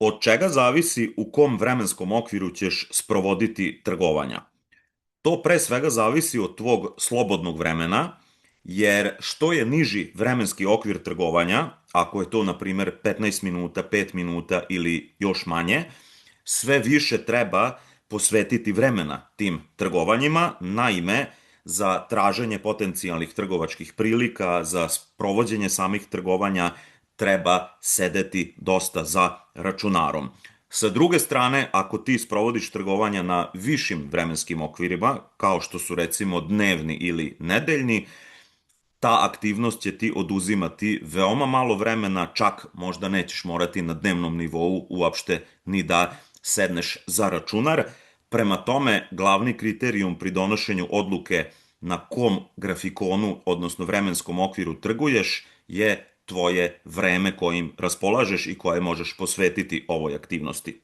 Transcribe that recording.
Od čega zavisi u kom vremenskom okviru ćeš sprovoditi trgovanja? To pre svega zavisi od tvog slobodnog vremena, jer što je niži vremenski okvir trgovanja, ako je to, na primer, 15 minuta, 5 minuta ili još manje, sve više treba posvetiti vremena tim trgovanjima. Naime, za traženje potencijalnih trgovačkih prilika, za sprovođenje samih trgovanja treba sedeti dosta za računarom. Sa druge strane, ako ti sprovodiš trgovanja na višim vremenskim okvirima, kao što su recimo dnevni ili nedeljni, ta aktivnost će ti oduzimati veoma malo vremena, čak možda nećeš morati na dnevnom nivou uopšte ni da sedneš za računar. Prema tome, glavni kriterijum pri donošenju odluke na kom grafikonu, odnosno vremenskom okviru trguješ, je tvoje vreme kojim raspolažeš i koje možeš posvetiti ovoj aktivnosti.